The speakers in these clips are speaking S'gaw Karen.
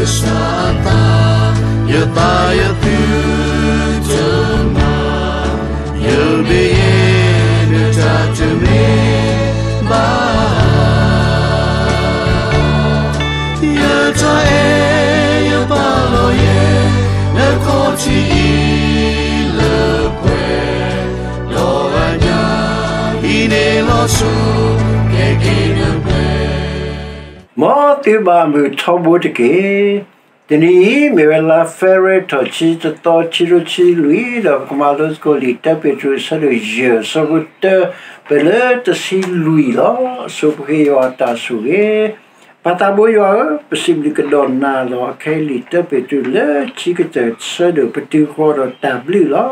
ကစၢ်အသး, ယသးယသုတမၤ, ယဘ့ၣ်ယဲၢ်နတၢ်တမ့ၢ်ဘၣ်, ယတၢ်အဲၣ်ယပာ်လီၤယဲၢ်, နခီၣ်ထံးအံၤလၢပှဲၤ, ဒီးအညၣ်, ဟံးန့ၢ်လီၤဆူ, ကဲက့ၤနပှဲၤ မ်သုဘၣ်မုာ်ထီဘိတက့ၢ်. တနံၤအံၤ မ့ၢ်ဝဲလါဖ့ၤဘြူၤအါရံၤ တဆံတသီ ခံကထိခံဆံလွံၢ်, ဒီးပကမၤလိသကိးလံာ်တၢပ့းတရူး အဆၢဒိၣ်ယဲၢ် အဆၢဖိတၢ ပလၢတဆံလွံၢ်လီၤ. အဆိပဃ့ယွၤအတၢ်ဆိၣ်ဂ့ၤ, ပၢ်သးဘိယွၤဧၢ, ပစံးဘျုးကဒီးနၤလီၤ. အခဲအံၤလံာ်တၢပ့းတရူးလၢခံကတၢၢ် အဆၢဒိၣ် ပတုၤဃီၤဒီးတၢ်ဘျုးလီၤ.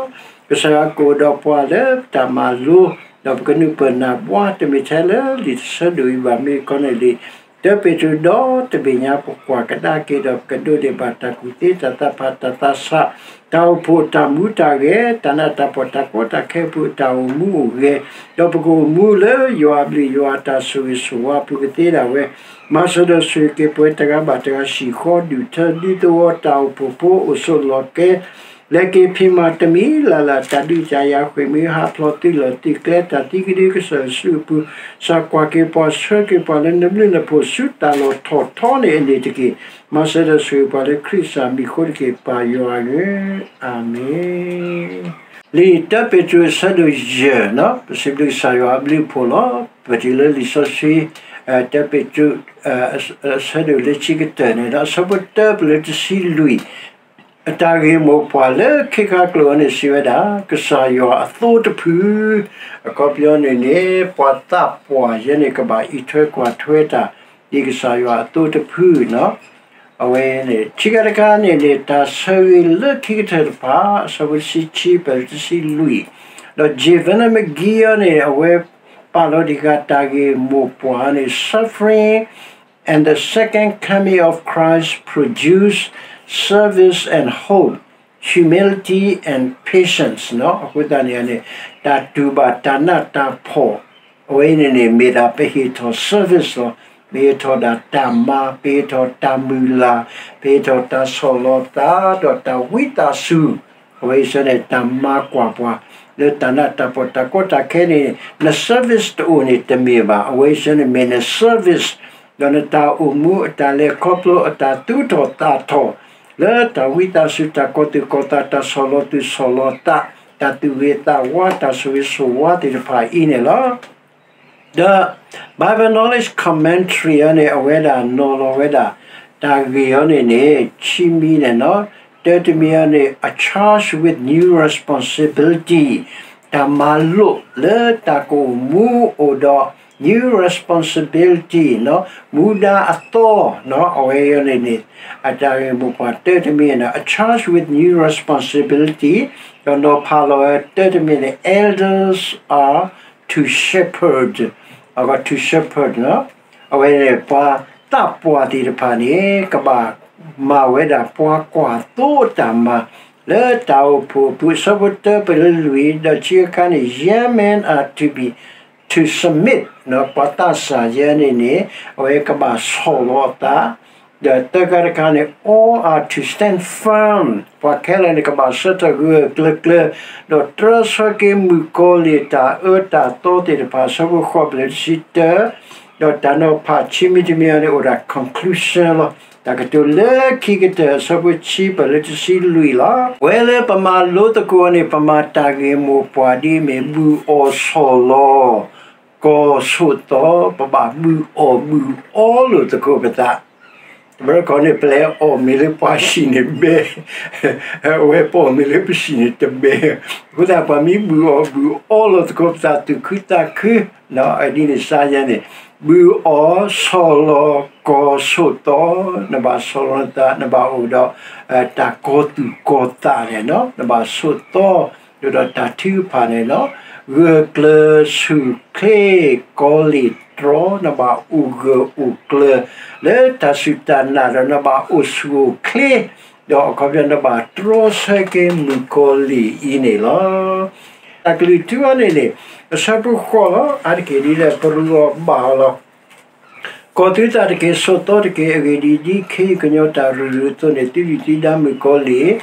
ကစၢ်ယွၤကအိၣ်ဒီးပှၤလၢပတၢ်မၤလိ, ဒီးပကနုာ်ပၢၢ်နၢ်ဘှါ တမ့ၢ်ထဲလၢလံာ်တဆၢဒိၣ်အံၤဘၣ် မ့ၢ်ကီးန့ၣ်လံာ် တၢပ့းတရူး ဒီတဘ့ၣ်ညါ ပကွၢ်ကဒါက့ၤဒီး ပကဒိးန့ၢ်ဘၣ်တၢ်ကူၣ်သ့ တၢ်သးဖး တၢ်သးဆး, တၢ်အိၣ်ဖှိၣ် တၢ်မူတၢ်ဂဲၤ, တၢ်နးတၢ်ဖှီၣ် တၢ်ကီတၢ်ခဲအပူၤ အတၢ်အိၣ်မူအိၣ်ဂဲၤ, ဒီးပကအိၣ်မူလၢယွၤအဘျုး ယွၤအတၢ်ဆိၣ်ဂ့ၤဆိၣ်ဝါအပူၤကသ့ဒၣ်ဝဲ, မၤစၢၤဒီးဆိၣ်ဂ့ၤက့ၤပှၤတဂၤဘၣ်တဂၤ ဟံၣ်ဃီဒူၣ်ထၢ ဒူသဝီ တၢ်အိၣ်ဖှိၣ်ဖိ အိၣ်ဆိးလီၢ်ကျဲ လဲၤက့ၤဖံးမၤတမံၤလၢ်လၢ် တၢ်ဒုးတၢ်ယၤ ဃ့ၢ်မှံဟးဖျိး သုးလီၢ်သုးကျဲ တၢ်သံကဒု ကစၢၢ်စုအပူၤ စၢ်ကွၢ်က့ၤပှၤ ဆှၢက့ၤပှၤလၢနဘျုးနဖှိၣ် ဆူတၢ်လီၢ်ထီၣ်ထီန့ၣ်အန့ၣ်တက့ၢ်. မၤစၢၤဒီးဆိၣ်ဂ့ၤပှၤလၢခရံာ်ကစၢ်မံၤအဃိတက့ၢ် ပၢ်ယွၤဧၢ, အၤမ့ၣ်. လံာ်တၢပ့းတရူး အဆၢဒိၣ်ယဲၢ်, ပစံးဘျုးကစၢ်ယွၤအဘျုးအဖှိၣ်လီၤ. ပတုၤလၢလံာ်စီဆှံ တၢပ့းတရူး အဆၢဒိၣ်လၢခံကတၢၢ်န့ၣ်ဒီး အဆၢဖိတၢ ပလၢတဆံလွံၢ် အတၢ်ဂ့ၢ်မိၢ်ပှၢ်လၢခံခါကျိာ်အံၤန့ၣ် စံးဝဲဒၣ် ကစၢ်ယွၤအသိတဖု, အခီပညီန့ၣ်န့ၣ် ပှၤသးပှၢ်ယဲန့ၣ် ကဘၣ်အံးထွဲကွၢ်ထွဲတၢ် ဒ်ကစၢ်ယွၤအသိတဖုနီၤ. အဝဲန့ၣ် ခံခါတခါန့ၣ်န့ၣ် တၢ်ဆၢဂ့ၤလၢခံကတၢၢ်တဖၣ် အဆၢဖိတဆံခံ ပလၢတဆံလွံၢ်, ဒီး J Vernon McGee အံၤန့ၣ် အဝဲပာ်လီၤတံၢ်ဃာ်တၢ်ဂ့ၢ်မိၢ်ပှၢ်န့ၣ် Suffering and the Second Coming of Christ Produce Service and Hope, Humility and Patience နီၤ. အဃိသတးန့ၣ်န့ၣ် တၢ်တူၢ်ဘၣ်တၢ်နးတၢ်ဖှီၣ် အဝဲအံၤန့ၣ်န့ၣ် မ့ၢ်ဒၣ်ပဟ့ၣ်ထီၣ် service လီၤ. ပဟ့ၣ်ထီၣ်ဒၣ်တၢ်မၤ, ပဟ့ၣ်ထီၣ်တၢ်မုၢ်လၢ်, ပဟ့ၣ်ထီၣ်တၢ်ဆီၣ်လီၤသး ဒီးတၢ်ဝံသးစူၤ, အဝဲအံၤစ့ၢ်န့ၣ် တၢ်မၤကွၢ်ပှၤ လၢတၢ်နးတၢ်ဖှီၣ် တၢ်ကီတၢ်ခဲန့ၣ် န service တအိၣ်န့ၣ်တမ့ၢ်ဘၣ်. အဝဲအံၤစ့ၢ်န့ၣ် မ့ၢ်န service ဒီးနတၢ်အိၣ်မူ အတၢ်လဲၤခီဖျိ အတၢ်သူၣ်ထီၣ်သးထီၣ် လၢတၢ်ဝံသးစူၤ တၢ်ကီၤသူၣ်ကီၤသး တၢ်ဆီၣ်လီၤသူၣ်ဆီၣ်လီၤသး တၢ်သူၣ်ဂ့ၤသးဝါ တၢ်ဆိၣ်ဂ့ၤဆိၣ်ဝါသ့ၣ်တဖၣ်အံၤန့ၣ်လီၤ. ဒီး Bible Knowledge Commentary အံၤန့ၣ် အဝဲဒၣ်နီၤလီၤဝဲဒၣ် တၢ်ဂ့ၢ်အံၤန့ၣ်န့ၣ် ခံမံၤန့ၣ်နီၤ, တၢတမံၤအံၤန့ၣ် a charge with new responsibility တၢ်မၤလိာ်လၢတၢ်ကအိၣ်မူအိၣ်ဒီး new responsibility နီၤ, မူဒါအသီနီၤ, အဝဲအံၤန့ၣ်န့ၣ် အတၢ်ဂ့ၢ်မိၢ်ပှၢ်တၢတမံၤန့ၣ် a charge with new responsibility ဒီးနီၤဖးလီၤဝဲတၢတမံၤန့ၣ် elders are to shepherd, အဂီၢ် to shepherd နီၤ, အဝဲန့ၣ် ပှၤသးပှၢ်သ့ၣ်တဖၣ်န့ၣ် ကဘၣ်မၤဝဲဒၣ်ပှၤကွၢ်သိအတၢ်မၤ လၢတၢ်အိၣ်ဖှိၣ်အပူၤ အဆၢဖိတၢ ပလၢလွံၢ် ဒီးခံခါန့ၣ် young men are to be, to submit နီၤ, ပှၤသးစၢ်ယဲန့ၣ်န့ၣ် အဝဲကဘၣ်ဆီၣ်လီၤအသး ဒီးသၢခါတခါန့ၣ် all are to stand firm ပှၤခဲလၢာ်န့ၣ် ကဘၣ်ဆၢထၢၣ်ဂၢၢ်ဂၢၢ်ကျၢၤကျၢၤ ဒီးတြီဆၢက့ၤမုၣ်ကီၤလံၢ်တၢ်အၢတၢ်သီသ့ၣ်တဖၣ် အဆၢဖိဃိး ပလၢတဆံတၢ ဒီးတၢ်နီၤဖးခံမံၤတမံၤအံၤန့ၣ် အိၣ်ဒၣ် conclusion လီၤ. တၢ်ကတိၤလၢခံကတၢၢ် အဆၢဖိခံ ပလၢတဆံလွံၢ်လီၤ. ပဝဲလၢပမၤလိသကိးန့ၣ် ပမၤတၢ်ဂ့ၢ်မိၢ်ပှၢ်ဒ်အမ့ၢ် ဘူးအီၣ်ဆီၣ်လီၤ ကီၤဆိးသီ, ပဘၣ်ဘူးအီၣ်ဘူးအီလိာ်သကိးပသး. တဘျီခီန့ၣ် ပလဲၤအီၣ်မ့ၤလၢပှၤဟံၣ်န့ၣ်ဘဲ, အဝဲပအီၣ်မ့ၤလၢပဟံၣ်န့ၣ်တဘဲ. အဃိသတး ပှၤမ့ၢ်ဘူးအီၣ်ဘူးအီလိာ်သကိးပသး သူၣ်ခုသးခု ဒ်န့ၣ်စါယဲန့ၣ် ဘူးအီၣ်ဆီၣ်လီၤကီၤဆိးသီ, နဘၣ်ဆီၣ်လီၤနသး နဘၣ်အိၣ်ဒီး တၢ်ကီၤသူၣ်ကီၤသးန့ၣ်နီၤ, နဘၣ်ဆိးသီ ဒီးတၢ်ထုကဖၣ်န့ၣ်နီၤ, ဂၢၢ်ကျၢၤဆူၣ်ချ့ ကီၤလ့ၢ်တြီ, နဘၣ်အိၣ်ဂၢၢ်အိၣ်ကျၢၤ လၢတၢ်စူၢ်တၢ်နာ်ဒီး နဘၣ်အိၣ်ဆူၣ်အိၣ်ချ့ ဒီးအခီပညီနဘၣ်တြီဆၢက့ၤမုၣ်ကီၤလံၢ်အံၤန့ၣ်လီၤ. တၢ်ကလုၢ်ထူအံၤန့ၣ်န့ၣ် အဆၢဖိဃိးလီၤ. အါတက့ၢ်ဒ်လဲၣ် ပရူးအီၤဘၣ်အီၤလီၤ. ကီၢ်သူတၢ်တက့ၢ်, ဆိးသီတက့ၢ်. အဂ့ၢ်ဒ်အံၤ, ဒ်ခ့ယုၢ်ကညီၤတၢ်ရုၢ်ရုၢ်အသိးန့ၣ်, သုဒုၣ်သုဒါမုၣ်ကီၤလံၢ်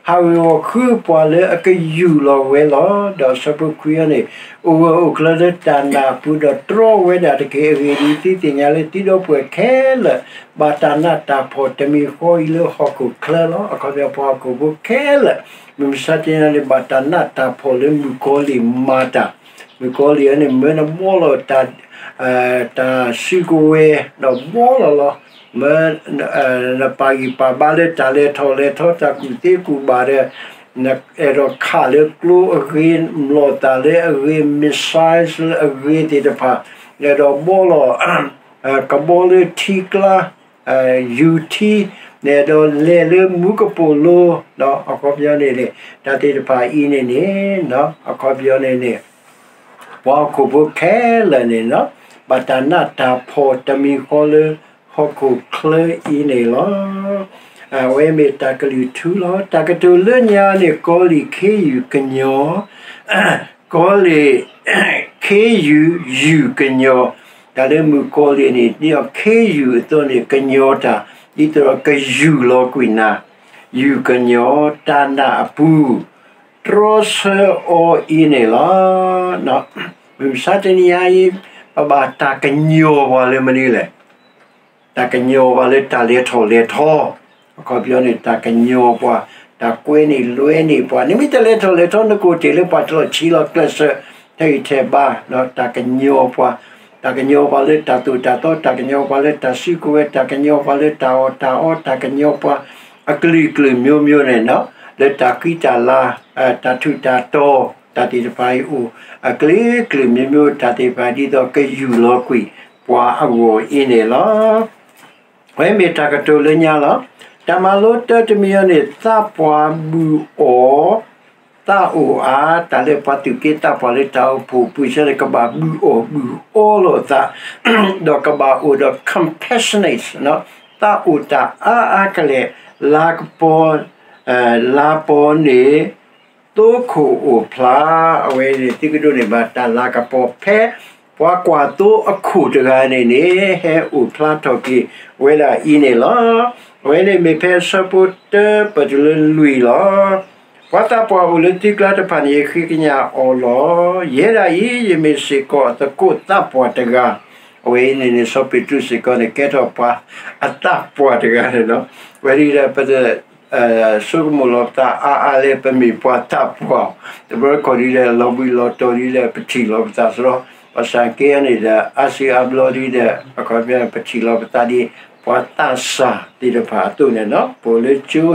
ဟးဂီၤဃုပှၤလၢအကယူၢ်လီၤဝဲလီၤ. ဒီးဆၢဖိခွံန့ၣ်, အိၣ်ဂၢၢ်အိၣ်ကျၢၤလၢတၢ်နာ်အပူၤ, ဒီးတြီဝဲဒၣ်တက့ၢ်. အဂ့ၢ်ဒ်အံၤ, သုသ့ၣ်ညါလၢသုဒီပုၢ်ဝဲၢ်ခဲလၢာ် ဘၣ်တၢ်နးတၢ်ဖှီၣ်တမံၤဃီအံၤလၢဟီၣ်ခိၣ်ချၢလီၤ. အခီပညီ ပှၤဟီၣ်ခိၣ်ဖိခဲလၢာ် မုၢ်မဆါတနံၤအံၤန့ၣ် ဘၣ်တၢ်နးတၢ်ဖှီၣ်လၢမုၣ်ကီၤလံၢ်မၤတၢ်, မုၣ်ကီၤလံၢ်အံၤန့ၣ် မၢနဘှီလီၤ တၢ်စုကဝဲၤ ဒီးဘှီလီၤလီၤ. မၢ နပာ်ဂံၢ်ပာ်ဘါလၢတၢ်လဲၤထီၣ်လဲၤထီ တၢ်ကူၣ်သ့ကူၣ်ဘၣ်ဒီး နအဲၣ်ဒိးခးလၢကျိအဂ့ၤ, မျိာ်သၣ်လၢအဂ့ၤ, missile လၢအဂ့ၤသ့ၣ်တဖၣ်, နအဲၣ်ဒိးဘှီလီၤ ကဘီလၢထံကျါ ယူၤထံ, နအဲၣ်ဒိးလဲၤလၢမူကပိာ်လိၤ, အခီပညီန့ၣ်န့ၣ် တၢ်သ့ၣ်တဖၣ်အံၤန့ၣ်န့ၣ် အခီပညီန့ၣ်န့ၣ် ပှၤဟီၣ်ခိၣ်ဖိခဲလၢာ်န့ၣ် ဘၣ်တၢ်နးတၢ်ဖှီၣ်တမံၤဃီလၢဟီၣ်ခိၣ်ချၢအံၤန့ၣ်လီၤ. အဝဲမ့ၢ်တၢ်ကလုၢ်ထူလီၤ. တၢ်ကတိၤလၢညါန့ၣ် ကီၤလံၢ်ခ့ယုၢ်ကညီၤ ကီၤလံၢ် ခ့ယုၢ် ယူၢ်ကညီၤ, တၢ်လၢမုၣ်ကီၤလံၢ်န့ၣ် ဒ်သိးခ့ယုၢ်အသိးန့ၣ် ကညီၤတၢ် ဒ်သိးဒီးကယူၢ်လီၤကွံာ်နၤ, ယူၢ်ကညီၤတၢ်နာ်အပူၤ တြီဆၢအီၤအံၤန့ၣ်လီၤ. မုၢ်မဆါတနံၤအံၤ ပဘၣ်တၢ်ကညီၤပှၤလၢမနုၤလဲၣ်. တၢ်ကညီၤပှၤလၢတၢ်လဲၤထီၣ်လဲၤထီ, အခီပညီန့ၣ် တၢ်ကညီၤပှၤ, တၢ်ကွဲန့ၢ်လွဲန့ၢ်ပှၤ, နမ့ၢ်တလဲၤထီၣ်လဲၤထီ နကအိၣ်တ့ၢ်လၢပှၤတလီၢ်ဆံလီၤကျဲးစၢး ထဲအံၤထဲဘါ, တၢ်ကညီၤပှၤ, တၢ်ကညီၤပှၤလၢတၢ်သိၣ်တၢ်သီ, တၢ်ကညီၤပှၤလၢတၢ်စုကဝဲၤ, တၢ်ကညီၤပှၤလၢတၢ်အီၣ်တၢ်အီ, တၢ်ကညီၤပှၤ အကလုာ်ကလုာ်မျိုးမျိုးန့ၣ် လၢတၢ်ဃံတၢ်လၤ, တၢ်ထူးတၢ်တီၤ, တၢ်သ့ၣ်တဖၣ်အံၤအိၣ် အကလုာ်ကလုာ်မျိုးမျိုး တၢ်သ့ၣ်တဖၣ်ဒ်သိးကယူၢ်လီၤကွံာ်ပှၤအဂီၢ်အံၤန့ၣ်လီၤ. အဝဲမ့ၢ်တၢ်ကတိၤလၢညါလီၤ. တၢ်မၤလိတၢတမံၤအံၤန့ၣ် သးပှၢ်ဘုၣ်အီၣ် သးအိၣ်အါ, တၢ်လၢပှၤသူၣ်က့သးပှၢ်လၢတၢ်အိၣ်ဖှိၣ်အပူၤဆၢန့ၣ် ကဘၣ်ဘုၣ်အီၣ်ဘုၣ်အီလိာ်သး, ဒီးကဘၣ်အိၣ်ဒီး compassionate သးအိၣ်တၢ်အါအါကလဲာ်, လၤကပီၤ, လၤပီၤန့ၣ် သိခိၣ်အိၣ်ဖျါ, အဝဲန့ၣ်သုကဒိးန့ၢ်ဘၣ်တၢ်လၤကပီၤဖဲ ပှၤကွၢ်သိအခိၣ်တဂၤန့ၣ်န့ၣ် ဟဲအိၣ်ဖျါထီၣ်က့ၤဝဲဒၣ်အံၤန့ၣ်လီၤ. အဝဲန့ၣ်မ့ၢ်ဖဲအဆၢဖိတၢပတုၤလၢလွံၢ်လီၤ. ပှၤသးပှၢ်အိၣ်လၢသုကျါတဖၣ်န့ၣ် ယဃ့ကညးအီၤလီၤ. ယဲဒၣ်အံၤ ယမ့ၢ်စ့ၢ်ကီးအသကိးသးပှၢ်တဂၤ, အဝဲအံၤန့ၣ်န့ၣ် စီၤပ့းတရူးစ့ၢ်ကီးန့ၣ် ကဲထီၣ်ပှၤအသးပှၢ်တဂၤန့ၣ်လီၤ. ဝဲဒၣ်ဒီး ပတ ဆိကမိၣ်လီၤပသးအါအါလၢပမ့ၢ်ပှၤသးပှၢ်, တဘျီခီၣ်ဒ်လဲၣ် လီၤဘှံးလီၤတီၤဒ်လဲၣ် ပထံၣ်လီၤပသးစရီ, ဘၣ်ဆၣ်က့န့ၣ်ဒီး အါစုအါဘျီဒ်လဲၣ် အခီပညီန့ၣ် ပထံၣ်လီၤပသးဒ် ပှၤသးစၢ်သ့ၣ်တဖၣ်အသိးန့ၣ်လီၤ. ပအိၣ်လၢကၠိ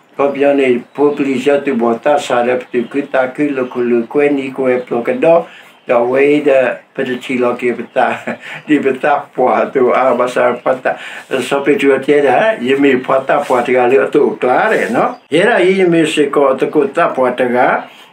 ဒီး အခီပညီန့ၣ် ဖိပလံၤဆၢသုးဘီၣ်သးစၢ်ဒီး ပသူၣ်ခုသးခု လိာ်ခိၣ်လိာ်ကွဲနံၤကဝဲၤပျီၢ်ကဒီး, ဒီးအဝဲအံၤဒီး ပတထံၣ်လီၤက့ၤပသး ဒ်ပသးပှၢ်အသိးအါ, ဘၣ်ဆၣ် စီၤပ့းတရူးတဲဒၣ် ယမ့ၢ်ပှၤသးပှၢ်တဂၤလၢအသိးအကျါန့ၣ်လီၤ. ယဲဒၣ်အံၤ ယမ့ၢ်စ့ၢ်ကီးအသကိးသးပှၢ်တဂၤ,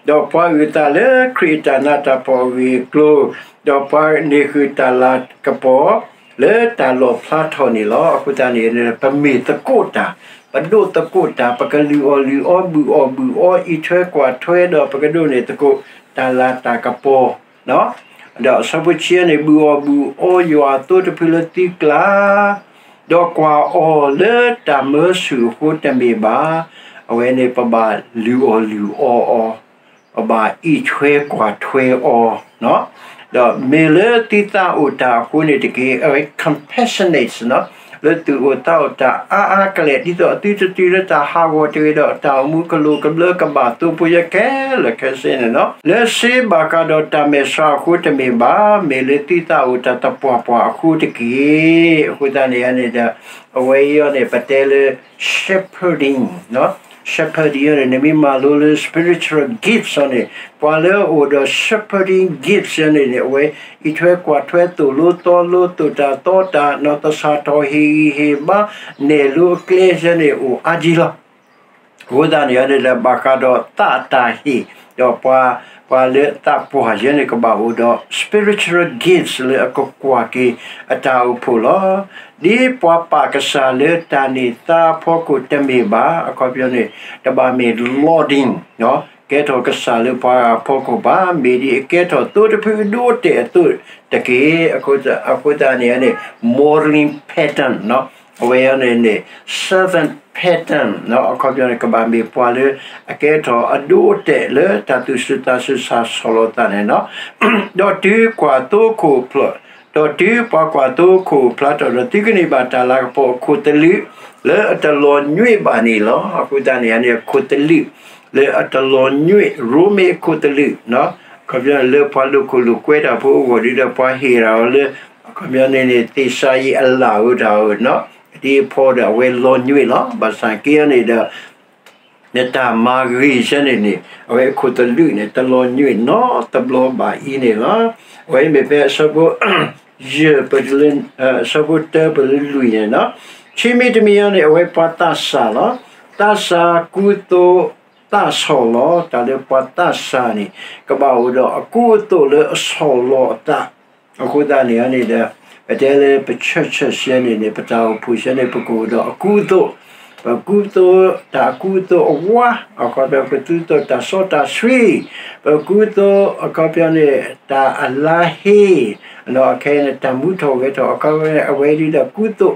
ဒီးပှၤအုၣ်အသးလၢခရံာ်အတၢ်နးတၢ်ဖှီၣ်အဂ့ၢ်အကျိၤ, ဒီးပှၤန့ၢ်ဃုာ်တၢ်လၤကပီၤ လၢတၢ်လီၣ်ဖျါထီၣ်န့ၣ်လီၤ. အဃိသတးန့ၣ် ပမ့ၢ်သကိးတၢ်, ပဒိးသကိးတၢ်, ပကလုၢ်အီၣ်လုၢ်အီ ဘုၣ်အီၣ်ဘုၣ်အီ အံးထွဲကွၢ်ထွဲဒီး ပကဒိးန့ၢ်သကိး တၢ်လၤတၢ်ကပီၤ ဒီးအဆၢဖိဆံန့ၣ် ဘုၣ်အီၣ်ဘုၣ်အီယွၤအသိတဖုလၢသုကျါ, ဒီးကွၢ်အီၤလၢတၢ်မၢဆူၣ်အဃိတမ့ၢ်ဘၣ်. အဝဲန့ၣ်ပဘၣ်လုၢ်အီၣ်လုၢ်အီအီၤ, ပဘၣ်အံးထွဲကွၢ်ထွဲအီၤ, ဒီးမ့ၢ်လၢသုသးအိၣ်တၢ်အဃိန့ၣ်တက့ၢ်. အဝဲ compassionate လၢသူၣ်အိၣ်သးအိၣ်တၢ်အါအါကလဲာ် ဒ်သိးအသုတတုၤလၢတၢ်ဟးဂီၤတဂ့ၤဒီး တၢ်အိၣ်မူကလိၤကဘျၢကဘၣ်သိဖိယဲခဲလၢာ်ခဲဆ့န့ၣ်လီၤ. လၢစ့ဘၣ်ဃးဒီးတၢ်မဲာ်ဆှးအဃိတမ့ၢ်ဘၣ်, မ့ၢ်လၢသုသးအိၣ်တၢ်သပှၢ်ပှၢ်အဃိတက့ၢ်. အဃိသတးန့ၣ်န့ၣ်ဒီး အဝဲအံၤန့ၣ် ပတဲလၢ shepherding, shepherding န့ၣ် နမ့ၢ်မၤလိလၢ spiritual gifts န့ၣ် ပှၤလၢအအိၣ်ဒီး shepherding gifts န့ၣ်န့ၣ် အဝဲအံးထွဲကွၢ်ထွဲ သိၣ်လိသီလိ သိၣ်တၢ်သီတၢ် နီၢ်သဆၣ်ထီၣ်ဟ့ၣ်ဂံၢ်ဟ့ၣ်ဘါ နဲၣ်လိအကျဲန့ၣ် အိၣ်အါကံလီၤ. အဃိသတးန့ၣ်န့ၣ်ဒီး ဘၣ်ဃးဒီးသးအတၢ်ဟ့ၣ် ဒီးပှၤ ပှၤလၢသးပှၢ်ယဲန့ၣ် ကဘၣ်အိၣ်ဒီး spiritual gifts လၢအကကွၢ်က့ၤအတၢ်အိၣ်ဖှိၣ်လီၤ. ဒ်ပှၤပာ်ကစၢ်လၢတၢ်န့ၢ်သါအဖီခိၣ်တမ့ၢ်ဘၣ်. အခီပညီန့ၣ် တဘၣ်မ့ၢ် lording, ကဲထီၣ်ကစၢ်လၢပှၤဂၤအဖီခိၣ်ဘၣ်, မ့ၢ်ဒ်အကဲထီၣ်သိတဖုအဒိအတဲာ်အသိးတက့ၢ်. အဃိသတးန့ၣ်န့ၣ် mourning pattern အဝဲအံၤန့ၣ်န့ၣ် servant pattern အခီပညီန့ၣ် ကဘၣ်မ့ၢ်ပှၤလၢအကဲထီၣ်အဒိအတဲာ်လၢတၢ်သူၣ်စူၤသးစူၤ စးဆီၣ်လီၤသးန့ၣ်လီၤ. ဒီးတုၤကွၢ်သိခိၣ်ဖျၢၣ်, ဒီးတုၤပှၤကွၢ်သိခိၣ်ဖျါထီၣ်ဒီး သုကန့ၢ်ဘၣ်တၢ်လၤကပီၤအခိၣ်သလုး လၢအတလီၤညွံးဘၣ်န့ၣ်လီၤ. အဃိသတးန့ၣ်န့ၣ် အခိၣ်သလုး လၢအတလီၤညွံး, ရိမ့ၤအခိၣ်သလုး အခီပညီန့ၣ် လၢပှၤလိာ်ခိၣ်လိာ်ကွဲတၢ်ဖိအဂီၢ်ဒီး ပှၤဟ့ၣ်တၢ်အီၤလၢ အခီပညီန့ၣ်န့ၣ် သ့ၣ်စၤယံးအလၣ်ဧိၤတၢ်ဧိၤ ဒ်အဖီဒီး အဝဲလီၤညွံးလီၤ. ဘၣ်ဆၣ်က့အီၤန့ၣ်ဒီး နတၢ်မၤဂ့ၤဆၢန့ၣ်န့ၣ် အဝဲအခိၣ်သလုးန့ၣ် တလီၤညွံးနီတဘျီဘၣ်အံၤန့ၣ်လီၤ. အဝဲမ့ၢ်ဖဲအဆၢဖိ ယဲၢ်ပတုၤလၢ အဆၢဖိတၢပတုၤလၢလွံၢ်န့ၣ်လီၤ. ခံမံၤတမံၤအံၤန့ၣ် အဝဲပှၤသးစၢ်လီၤ. သးစၢ်ကူသိးသးဆီၣ်လီၤ. တၢ်လၢပှၤသးစၢ်န့ၣ် ကဘၣ်အိၣ်ဒီးအကူအသိးလၢအဆီၣ်လီၤအသး အဃိသတးန့ၣ်န့ၣ်ဒီး ပတဲလၢပ church ဆၢန့ၣ်န့ၣ် ပတၢ်အိၣ်ဖှိၣ်ဆၢန့ၣ် ပကအိၣ်ဒီးအကူအသိး, ပကူသိးတၢ်အကူအသိးအဝါ, အခီပညီ ပကူသိးတၢ်စီတၢ်ဆှံ, ပကူသိးအခီပညီန့ၣ် တၢ်အလါဟ့, အခဲအံၤန့ၣ် တၢ်မူထီၣ်ဂဲၤထီၣ် အခီပညီန့ၣ် အဝဲဒ်ဒီးကူသိး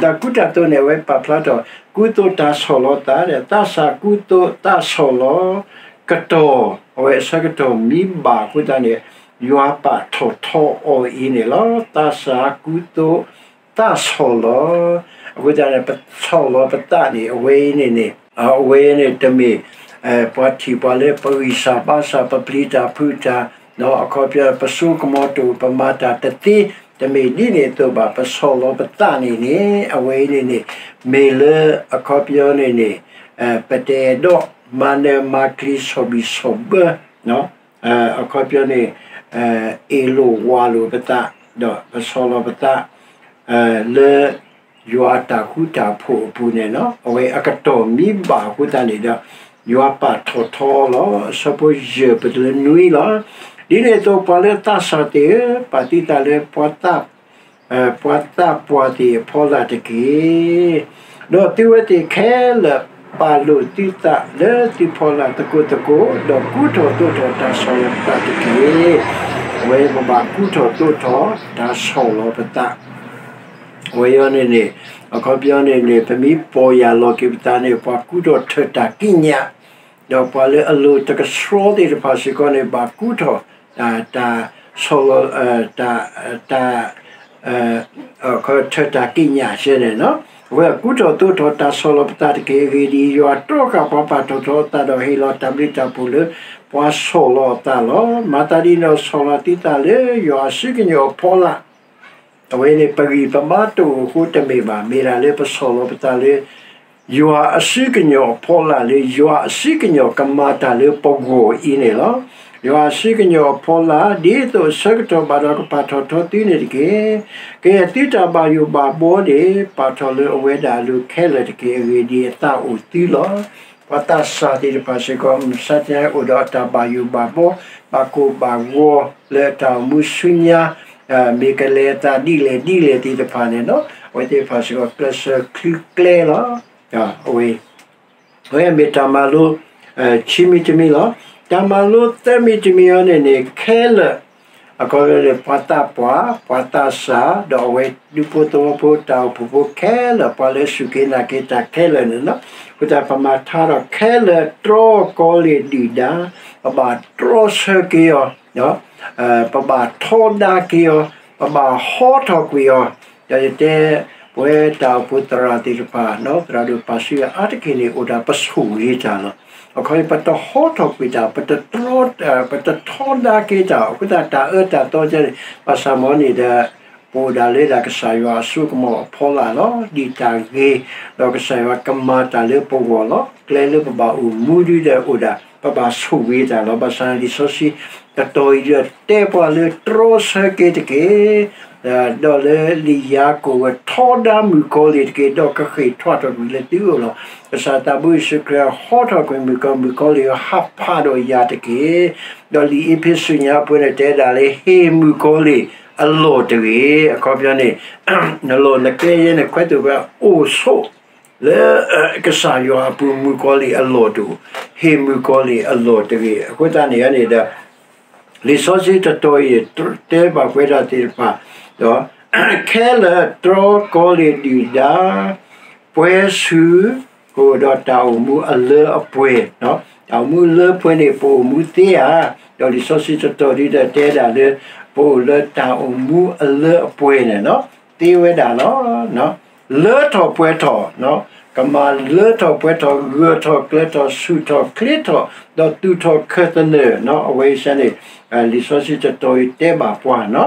တၢ်ကူတၢ်သိးန့ၣ် အဝဲပာ်ဖျါထီၣ် ကူသိးတၢ်ဆီၣ်လီၤသးဒီး သးစၢ်ကူသိးသးဆီၣ်လီၤ ကတီၢ် အဝဲအဆၢကတီၢ်မံဘၣ်အဃိသတးန့ၣ် ယွၤပာ်ထီၣ်ထီအီၤအံၤန့ၣ်လီၤ. သးစၢ်ကူသိးသးဆီၣ်လီၤ. အဃိသတးန့ၣ် ပဆီၣ်လီၤပသးန့ၣ် အဝဲအံၤန့ၣ်န့ၣ် အဝဲန့ၣ်တမ့ၢ် ပှၤထံၣ်ပှၤလၢပဂံၢ်စၢ်ဘါစၢ် ပပျံၤတၢ်ဖုးတၢ် အခီပညီ ပစိကမီၤတအိၣ် ပမၤတၢ်တသ့ တမ့ၢ်ဒ်န့ၣ်အသိးဘၣ်. ပဆီၣ်လီၤပသးန့ၣ်န့ၣ် အဝဲအံၤန့ၣ်န့ၣ် မ့ၢ်လၢအခီပညီန့ၣ်န့ၣ် ပတအဲၣ်ဒိးမၤနၢၤမၤကျံၤဆီၣ်ဘံၣ်ဆီၣ်ဘၢ အခီပညီန့ၣ် အ့ၣ်လိာ်ဝးလိာ်ပသး ဒီးပဆီၣ်လီၤပသး လၢ ယွၤအတၢ်ဃူတၢ်ဖိးအပူၤန့ၣ်လီၤ. အဝဲအကတီၢ်မံဘၣ်အဃိသတးန့ၣ်ဒီး ယွၤပာ်ထီၣ်ထီလီၤ. အဆၢဖိယဲၢ်ပတုၤလၢနွံလီၤ. ဒ်န့ၣ်အသိး ပှၤလၢသးစၢ်သ့ၣ်ဧၢ, ပာ်သုသးလၢ ပှၤသးပှၢ်သ့ၣ်အဖီလာ်တက့ၢ်. ဒီးသုဝဲသ့ၣ်ခဲလၢာ် ပာ်လိာ်သုသးလၢသုဖီလာ်သကိးသကိး, ဒီးကူထီၣ်သိးထီၣ်တၢ်ဆီၣ်လီၤပသးတက့ၢ်. အဝဲပဘၣ်ကူထီၣ်သိးထီၣ်တၢ်ဆီၣ်လီၤပသး အဝဲအံၤန့ၣ်န့ၣ် အခီပညီန့ၣ်န့ၣ် ပမ့ၢ်ပီၢ်ယၢ်လီၤက့ၤပသးန့ၣ် ပှၤကူထီၣ်ထၢၣ်တၢ်ကံးညာ်, ဒီးပှၤလၢအလိၤတကဆှီသ့ၣ်တဖၣ်စ့ၢ်ကီးန့ၣ် ဘၣ်ကူထီၣ် တၢ်ဆီၣ်လီၤ တၢ် ထၢၣ်တၢ်ကံးညာ်ဆၢန့ၣ်လီၤ. အဝဲအကူထီၣ်သိးထီၣ်တၢ်ဆီၣ်လီၤပသးတက့ၢ်. အဂ့ၢ်ဒ်အံၤ, ယွၤတြီဃာ်ပှၤပာ်ထီၣ်ထီအသးဒီး ဟ့ၣ်လီၤတၢ်ဘျုးတၢ်ဖှိၣ်လၢ ပှၤဆီၣ်လီၤအသးလီၤ. မၤသးဒ်န့ၣ်ဒီး ဆီၣ်လီၤသုသးလၢယွၤအစုကညီၤအဖီလာ် အဝဲန့ၣ် ပဂံၢ်ပဘါတအိၣ်အဃိတမ့ၢ်ဘၣ်. မ့ၢ်ဒၣ်လၢပဆီၣ်လီၤပသးလၢ ယွၤအစုကညီၤအဖီလာ်လၢ ယွၤအစုကညီၤကမၤတၢ်လၢပဂီၢ်အံၤန့ၣ်လီၤ. ယွၤအစုကညီၤအဖီလာ် ဒ်သိးအဆၢကတီၢ်ဘၣ်ဒီးကပာ်ထီၣ်ထီသုန့ၣ်တက့ၢ်. ကယဲၢ်သုတၢ်ဘၣ်ယိၣ်ဘၣ်ဘှီန့ၣ် ပာ်ထီၣ်လၢအဝဲဒၣ်အလိၤခဲလၢာ်တက့ၢ်. အဂ့ၢ်ဒ်အံၤ အသးအိၣ်သုလီၤ. ပှၤသးစၢ်သ့ၣ်တဖၣ်စ့ၢ်ကီး မုၢ်မဆါတနံၤအံၤ အိၣ်ဒီးအတၢ်ဘၣ်ယိၣ်ဘၣ်ဘှီ ဘၣ်ကိၢ်ဘၣ်ဂီၤလၢအတၢ်အိၣ်မူဆူညါ မ့ၢ်ကလဲၤအသးဒ်လဲၣ်ဒ်လဲၣ်သ့ၣ်တဖၣ်န့ၣ်လီၤ. အဝဲသ့ၣ်တဖၣ်စ့ၢ်ကီး ကျဲးစၢးချုးကျဲလီၤ. အဝဲ အဝဲမ့ၢ်တၢ်မၤလိ ခံမံၤတမံၤလီၤ. တၢ်မၤလိသၢမံၤတမံၤအံၤန့ၣ်န့ၣ် ခဲလၢာ် အခီပညီန့ၣ် ပှၤသးပှၢ် ပှၤသးစၢ် ဒီးအဝဲဒူဖိသဝီဖိ တၢ်အိၣ်ဖှိၣ်ဖိခဲလၢာ် ပှၤလၢအစူၢ်က့ၤနာ်က့ၤတၢ်ခဲလၢာ်န့ၣ်လီၤ. အဃိသတး ပမၤထါထီၣ်ခဲလၢာ် တြီကီလ့ၣ်ဒုၣ်ဒါ ပဘၣ်တြီဆၢက့ၤအီၤ ပဘၣ်ထီဒါက့ၤအီၤ, ပဘၣ်ဟီထီၣ်ကွံာ်အီၤ, ဒီးယတဲ ပဝဲတၢ်အိၣ်ဖှိၣ်သရၣ်သ့ၣ်တဖၣ် သရၣ်ဒိၣ်ပာ်စုအါတက့ၢ်န့ၣ် အိၣ်ဒၣ်ပဆိၣ်ဂ့ၤတၢ်လီၤ. အခီပညီ ပတဟီထီၣ်ကွံာ်တၢ်, ပတတြီ, ပတထီဒါက့ၤတၢ်, အဃိသတးတၢ်အၢတၢ်သီကဲန့ၣ် ဘၣ်ဆၣ်မ်န့ၣ်ဒီး ပအိၣ်ဒၣ်လၢဒၣ်ကစၢ်ယွၤအစိကမီၤအဖီလာ်လီၤ. ဒ်တၢ်ဂ့ၤ, ဒီးကစၢ်ယွၤကမၤတၢ်လၢပဂီၢ်လီၤ. ကျဲလၢပဘၣ်အိၣ်မူဒ်ဒီးအိၣ်ဒၣ် ပဘၣ်ဆိၣ်ဂ့ၤတၢ်လီၤ. ဘၣ်ဆၣ်န့ၣ် လံာ်စီဆှံ တတီၤအံၤဒီးတဲပှၤလၢတြီဆၢက့ၤတက့ၢ် ဒီးလၢလံာ်ယၤကိာ်ဝဲ ထီဒါမုၣ်ကီၤလံၢ်တက့ၢ်, ဒီးကဃ့ၢ်ထွါထီၣ်ကွံာ်လၢသုအိၣ်လီၤ. ကစၢ်သးဘိယ့ၣ်ၡူးခရံာ်ဟီထီၣ်ကွံာ်မုၣ်ကီၤ, မုၣ်ကီၤလံၢ်ဟးဖးဒီးယၤတက့ၢ်. ဒီးလံာ်အ့းဖ့းစူးညါအပူၤန့ၣ် တဲဒၣ်လၢ ဟ့ၣ်မုၣ်ကီၤလံၢ်အလီၢ်တဂ့ၤ. အခီပညီန့ၣ် နလီၢ်နကျဲယဲန့ၣ် ခွဲးသိၣ်ဝဲအိၣ်ဆိး လၢကစၢ်ယွၤအပူၤ မုၣ်ကီၤလံၢ်အလီၢ်တအိၣ် ဟ့ၣ်မုၣ်ကီၤလံၢ်အလီၢ်တဂ့ၤ. အဃိသတးန့ၣ်န့ၣ်ဒီး လံာ်စီဆှံတတီၤအံၤ တဲဘၣ်ပဝဲဒၣ်သ့ၣ်တဖၣ်, ဒီးခဲလၢာ်တြီကီၤလံၢ်ဒုၣ်ဒါ ပှဲၤဆူၣ် ကအိၣ်ဒီးတၢ်အိၣ်မူအလၢအပှဲၤ, တၢ်အိၣ်မူလၢပှဲၤန့ၣ် ပအိၣ်မူသ့ဧါ. ဒီးလံာ်စီဆှံတတီၤဒ်ဒီးတဲဒၣ်လၢ ပအိၣ်လၢတၢ်အိၣ်မူအလၢအပှဲၤန့ၣ် သ့ဝဲဒၣ်လီၤ. လၢထီၣ်ပှဲၤထီၣ်, ကမၤလၢထီၣ်ပှဲၤထီၣ် ဂၢၢ်ထီၣ်ကျၢၤထီၣ် ဆူၣ်ထီၣ်ချ့ထီၣ် ဒီးသူၣ်ထီၣ်ခၢၣ်သနၢၣ်, အဝဲအံၤန့ၣ် လံာ်စီဆှံတတီၤအံၤတဲဘၣ်ပှၤ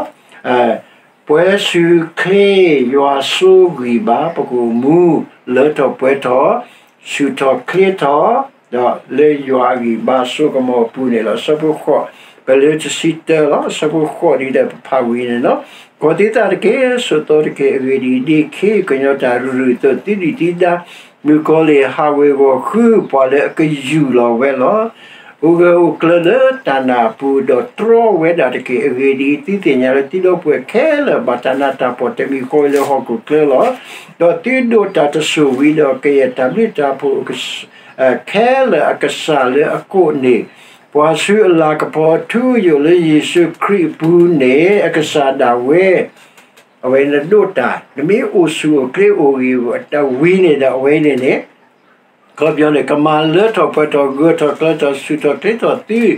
ပှဲၤဆူၣ်ချ့ယွၤဆိဂံၢ်ဘါ ပကအိၣ်မူ လၢထီၣ်ပှဲၤထီၣ်, ဆူၣ်ထီၣ်ချ့ထီၣ်, ဒီးလၢယွၤအဂံၢ်ဘါအစိကမီၤအပူၤန့ၣ်လီၤ. အဆၢဖိဃိး ပလၢတဆံတၢလီၤ. အဆၢဖိဃိးဒ်ဒီးပဖးဝံၤန့ၣ်လီၤ. ကီၤသံသးတက့ၢ်, ဆိးသီတက့ၢ်. အဂ့ၢ်ဒ်အံၤ, ဒ်ခ့ကညီၤတၢ်ရူၢ်ရူၢ်အသိး, သုဒုၣ်သုဒါ မုၣ်ကီၤလံၢ်ဟးဝ့ၤဝီၤဃု ပှၤလၢအကယူၢ်လီၤဝဲလီၤ. အိၣ်ဂၢၢ်အိၣ်ကျၢၤလၢတၢ်နာ်အပူၤ, ဒီးတြီဝဲဒၣ်တက့ၢ်. အဂ့ၢ်ဒ်အံၤ, သုသ့ၣ်ညါလၢသုဒီပုၢ်ဝဲၢ်ခဲလၢာ် ဘၣ်တၢ်နးတၢ်ဖှီၣ်တမံၤဃီလၢဟီၣ်ခိၣ်ချၢလီၤ. ဒီးသုဒိးတၢ်တစိၢ်ဝံၤဒီး ကယဲၢ်တၢ်ဘျုးတၢ်ဖှိၣ် ခဲလၢာ်အကစၢ်လၢအကိးန့ၢ် ပှၤဆူအလၤကပီၤအထူအယိာ်လၢယ့ၣ်ၡူးခရံာ်အပူၤန့ၣ် အကစၢ်ဒၣ်ဝဲ အဝဲနဒိးတၢ် နမ့ၢ်အိၣ်ဆူၣ်အိၣ်ချ့အိၣ်ဂ့ၤတၢ်ဝံၤန့ၣ်ဒီး အဝဲန့ၣ်န့ၣ် အခီပညီန့ၣ် ကမၤလၢထီၣ်ပှဲၤထီၣ် ဂၢၢ်ထီၣ်ကျၢၤထီၣ် ဆူၣ်ထီၣ်ချ့ထီၣ်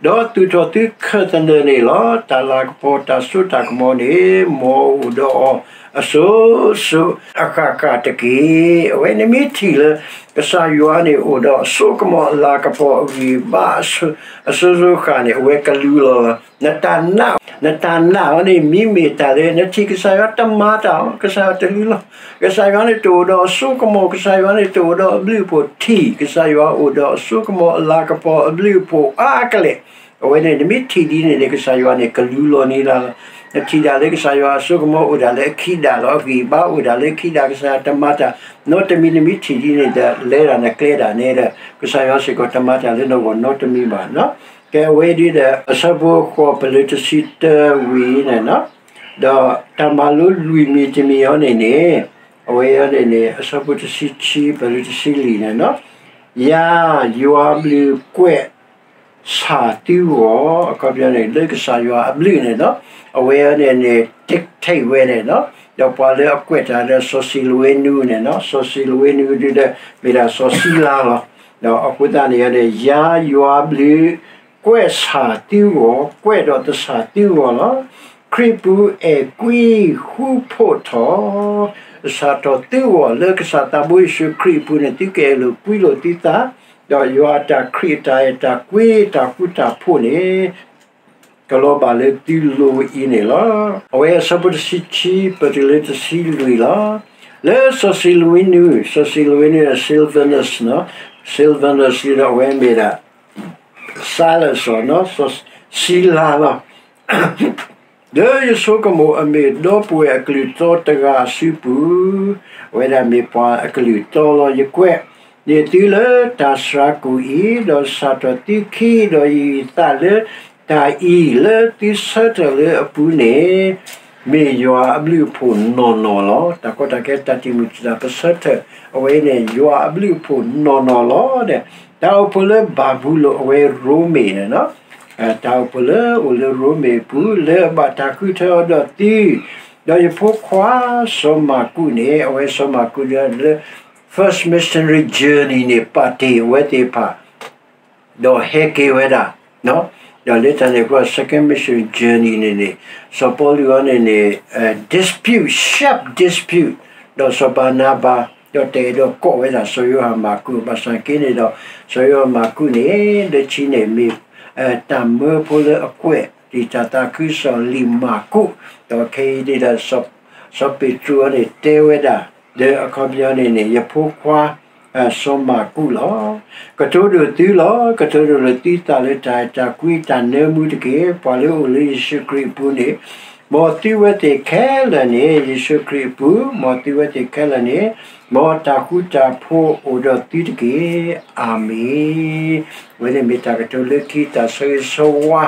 သု ဒီးသူၣ်ထီၣ်သုခၢၣ်သနၢၣ်န့ၣ်လီၤ. တၢ်လၤကပီၤတၢ်စိတၢ်ကမီၤန့ၣ် မ်အအိၣ်ဒီးအီၤအစိၤစိၤ အဃၣ်ဃၣ်တက့ၢ်. အဝဲနမ့ၢ်ထံၣ်လၢ ကစၢ်ယွၤန့ၣ်အိၣ်ဒီးအစိကမီၤအလၤကပီၤအဂံၢ်ဘါ အစိၤစိၤဃၣ်န့ၣ် အဝဲကလူလီၤလီၤ. နတၢ်နာ်အီၤန့ၣ် မ့မ့ၢ်တၢ်လၢ နထံၣ်ကစၢ်ယွၤတမၤတၢ်အီၤ ကစၢ်ယွၤတလူလီၤ. ကစၢ်ယွၤန့ၣ်တအိၣ်ဒီးအစိကမီၤ ကစၢ်ယွၤန့ၣ်တအိၣ်ဒီးအဘျုးအဖှိၣ်ထံၣ် ကစၢ်ယွၤအိၣ်ဒီးအစိကမီၤအလၤကပီၤအဘျုးအဖှိၣ်အါကလဲာ် အဝဲန့ၣ် နမ့ၢ်ထံၣ်ဒ်န့ၣ်န့ၣ် ကစၢ်ယွၤန့ၣ် ကလူလီၤန့ၢ်လၢ်လီၤ. နထံၣ်ဒၣ်လၢကစၢ်ယွၤအစိကမီၤအိၣ်ဒၣ်လၢအခံဒၣ်လီၤ. အဂံၢ်ဘါအိၣ်ဒၣ်လၢအခံဒၣ် ကစၢ်ယွၤတမၤတၢ်နီတမံၤ နမ့ၢ်ထံၣ်ဒ်န့ၣ်ဒီး လဲၤဒၣ်နကျဲဒၣ်န့ၣ်ဒီး ကစၢ်ယွၤစ့ၢ်ကီးတမၤတၢ်လၢနဂီၢ်နီတမံၤဘၣ်. ကဲ အဝဲဒ်ဒီး အဆၢဖိဃိးပလၢတဆံတၢဝံၤန့ၣ် ဒီးတၢ်မၤလိလွံၢ်မံၤတမံၤအံၤန့ၣ်န့ၣ် အဝဲအံၤန့ၣ်န့ၣ် အဆၢဖိတဆံခံ ပလၢတဆံလွံၢ်န့ၣ် ယၤ ယွၤဘျုးကွဲး ဆၣ်သုဂီၢ် အခီပညီန့ၣ် လၢကစၢ်ယွၤအဘျုးန့ၣ်လီၤ. အဝဲအံၤန့ၣ်န့ၣ် dictate ဝဲန့ၣ်လီၤ. ဒီးပှၤလၢအကွဲးတၢ်ဒီးစီၤစံးလဝ့နုၤန့ၣ်လီၤ. စီၤစံးလဝ့နုၤဒ်ဒီး မ့ၢ်ဒၣ်စီၤစံလါလီၤ. ဒီးအဃိသတးန့ၣ်န့ၣ် ယၤယွၤဘျုး ကွဲးဆၣ်သုဂီၢ် ကွဲးဒီးတဆၣ်သုဂီၢ်လီၤ. ခရံာ်ပူၤအဲၣ်ကွံဃူဖိးထီၣ် ဆၣ်ထီၣ်သုဂီၢ် လၢကစၢ်သးဘိယ့ၣ်ၡူးခရံာ်အပူၤန့ၣ် သုကအဲၣ်လိာ်ကွံလိာ်သုသး ဒီးယွၤအတၢ်ခရံာ်အတၢ်အဲၣ်တၢ်ကွံတၢ်ဃူတၢ်ဖိးန့ၣ် ကလီၤဘၣ်လၢသုလိၤအံၤန့ၣ်လီၤ. အဝဲအဆၢဖိတဆံခံ ပတုၤလၢတဆံလွံၢ်လီၤ. လၢစီၤစံးလဝ့နုၤ စီၤစံးလဝ့နုၤ Silvanus နီၤ Silvanus ဒီးအဝဲမ့ၢ်ဒၣ် Silas နီၤ စီၤစံလါလီၤ. လၢယဆိကမိၣ်အမ့ၢ်ဒီပုၢ်ဝဲၢ်အကလုၢ်တီတဂၤအစုပူၤ, အဝဲဒၣ်မ့ၢ်ပှၤအကလုၢ်တီလီၤ. ယကွဲးန့ၢ်သုလၢတၢ်စှၤကိၣ်အံၤ, ဒီးစၣ်ထီၣ်သုခံ, ဒီးယသးလၢတၢ်အံၤလၢသုဆၢထၢၣ်လၢအပူၤန့ၣ်, မ့ၢ်ယွၤအဘျုးအဖှိၣ်နီၢ်နီၢ်လီၤ. တၢ်ကီတၢ်ခဲတၢ်တံာ်မုၢ်တံာ်တာ်ပဆၢထၢၣ်, အဝဲန့ၣ် ယွၤအဘျုးအဖှိၣ်နီၢ်နီၢ်လီၤ. တၢ်အိၣ်ဖှိၣ်လၢဘၤဘူလိၣ် အဝဲရိမ့ၤန့ၣ်လီၤ. တၢ်အိၣ်ဖှိၣ်လၢအိၣ်လၢရိမ့ၤအပူၤ လၢအဘၣ်တၢ်ဃုထၢအီၤဒီးသု, ဒီးယဖိခွါစီၤမၢ်ကူးန့ၣ်, အဝဲစီၤမၢ်ကူးဒ်လၢ first missionary journey န့ၣ် ပာ်တ့ၢ်အဝဲသ့ၣ်တဖၣ် ဒီးဟဲက့ၤဝဲဒၣ်, ဒီးလၢတၢ်န့ၣ်အဃိ second missionary journey န့ၣ်န့ၣ်, စီၤပီလူးအံၤန့ၣ်န့ၣ်, dispute, sharp dispute, ဒီးစီၤဘၤနါဘၤ, ဒီးတအဲၣ်ဒိးကိးဝဲဒၣ်စီၤယိၤဟၣ်မၢ်ကူး, ဘၣ်ဆၣ်က့န့ၣ်ဒီး စီၤယိၤဟၣ်မၢ်ကူးန့ၣ် လၢခံန့ၣ်မ့ၢ် တၢ်မၢဖိလၢအကွဲးဒံးတၢ်သးခုကစီၣ်လံာ်မၢ်ကူး, ဒီးခဲအံၤဒ်ဒီး စီၤပ့းတရူးအံၤန့ၣ် တဲဝဲဒၣ်, ဒီးအခီပညီန့ၣ်န့ၣ် ယဖိခွါ စီၤမၢ်ကူးလီၤ. ကတိၤဒိၣ်သုလီၤ. ကတိၤဒိၣ်လၢသုသးလၢတၢ်အဲၣ်တၢ်ကွံတၢ်နၢမူတက့ၢ်. ပှၤလၢအိၣ်လၢယ့ၣ်ၡူးခရံာ်အပူၤန့ၣ်, မ်သုဝဲသ့ၣ်ခဲလၢာ်န့ၣ်, ယ့ၣ်ၡူးခရံာ်အပူၤ, မ်သုဝဲသ့ၣ်ခဲလၢာ်န့ၣ်, မ်တၢ်ဃူတၢ်ဖိးအိၣ်ဒီးသုတက့ၢ်. အၤမ့ၣ်. အဝဲန့ၣ်မ့ၢ်တၢ်ကတိၤလၢခံတၢ်ဆၢဂ့ၤဆၢဝါ,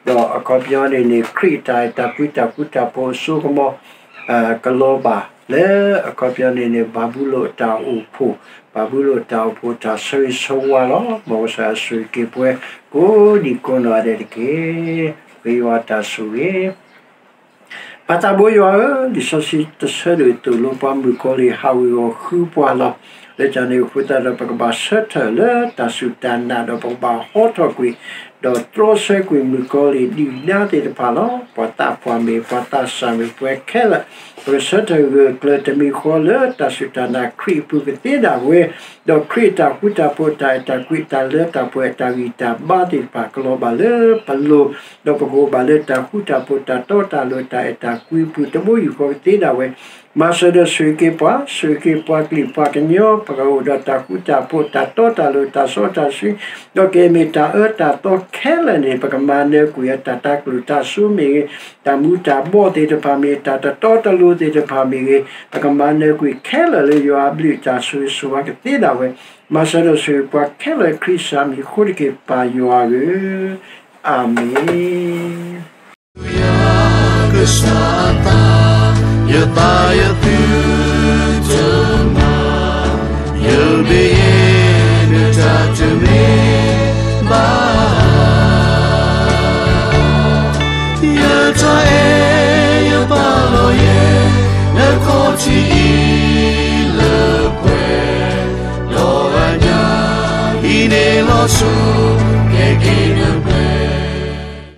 ဒီးအခီပညီန့ၣ်န့ၣ် ခရံာ်အတၢ်အဲၣ်တၢ်ကွံတၢ်ဃူတၢ်ဖိးအစိကမီၤ ကလီၤဘၣ် လၢအခီပညီန့ၣ်န့ၣ် ဘၤဘူလိၣ်အတၢ်အိၣ်ဖှိၣ်, ဘၤဘူလိၣ်အတၢ်အိၣ်ဖှိၣ်တၢ်ဆၢဂ့ၤဆၢဝါလီၤ. မ်ကစၢ်ယွၤဆိၣ်ဂ့ၤက့ၤပှၤကိးဒံးကိးနီၢ်ဒဲးတက့ၢ်. ပယွၤတၢ်ဆိၣ်ဂ့ၤ ပၢ်သးဘိယွၤဧၢ, လံာ်စီဆှံတဆၢဒိၣ်အသိးလၢပှၤမုၣ်ကီၤလံၢ်ဟးဝ့ၤဂီၤဃုပှၤလီၤ. လၢတၢ်န့ၣ်အဃိသတးဒီး ပကဘၣ်ဆၢထၢၣ်လၢတၢ်စူၢ်တၢ်နာ်ဒီး ပကဘၣ်ဟီထီၣ်ကွံာ် ဒီးတြီဆၢကွံာ်မုၣ်ကီၤလံၢ်ဒုၣ်ဒါသ့ၣ်တဖၣ်လီၤ. ပှၤသးပှၢ်မ့ၢ် ပှၤသးစၢ်မ့ၢ် ပှၤခဲလၢာ် ပကဆၢထၢၣ်ဂၢၢ်ကျၢၤတမံၤဃီလၢတၢ်စူၢ်တၢ်နာ်ခရံာ်အပူၤကသ့ဒၣ်ဝဲ, ဒီးခရံာ်အတၢ်ဃူတၢ်ဖိး တၢ်အဲၣ်တၢ်ကွံ တၢ်လၢတၢ်ပှဲၤ တၢ်ဂံၢ်တၢ်ဘါသ့ၣ်တဖၣ် ကလီၤဘၣ်လၢပလိၤ, ဒီးပကအိၣ်ဘၣ်လၢတၢ်ဃူတၢ်ဖိး တၢ်တီတၢ်လိၤ တၢ်အဲၣ်တၢ်ကွံအပူၤ တဘိယူၢ်ဃီကသ့ဒၣ်ဝဲ, မၤစၢၤဒီးဆိၣ်ဂ့ၤက့ၤပှၤ, ဆိၣ်ဂ့ၤက့ၤပှၤကလုာ်ပှၤကညီ ပကအိၣ်ဒီးတၢ်ဃူတၢ်ဖိး တၢ်တီတၢ်လိၤ တၢ်စီတၢ်ဆှံ, ဒီးကမ့ၢ်တၢ်အၢတၢ်သီခဲလၢာ်န့ၣ် ပကမၤနၢၤကွံာ်အတၢ် တၢ်ကျိၣ်တၢ်စိမ့ၢ်ဂ့ၤ, တၢ်မူၤတၢ်ဘှီးသ့ၣ်တဖၣ်မ့ၢ်ဂ့ၤ, တၢ်တတီတလိၤသ့ၣ်တဖၣ်မ့ၢ်ဂ့ၤ, ပကမၤနၢၤကွံာ်ခဲလၢာ်လၢယွၤအဘျုးအတၢ်ဆိၣ်ဂ့ၤဆိၣ်ဝါကသ့ဒၣ်ဝဲ, မၤစၢၤဒီးဆိၣ်ဂ့ၤပှၤခဲလၢာ်ခရံာ်စၢ်မံၤအဃိတက့ၢ် ပၢ်ယွၤဧၢ, အၤမ့ၣ်. ယွၤကစၢ်အသး, ယသးယသုတမၤ, ယမ့ၢ်ယဲ နတၢ်တမ့ၢ်ဘၣ်. ယတၢ်အဲၣ်ယပာ်လီၤယဲ နခီၣ်ထံးအံၤလၢပှဲၤ, ဒီးအညၣ်အံၤန့ၣ်လီၤဆီ ကဲက့ၤ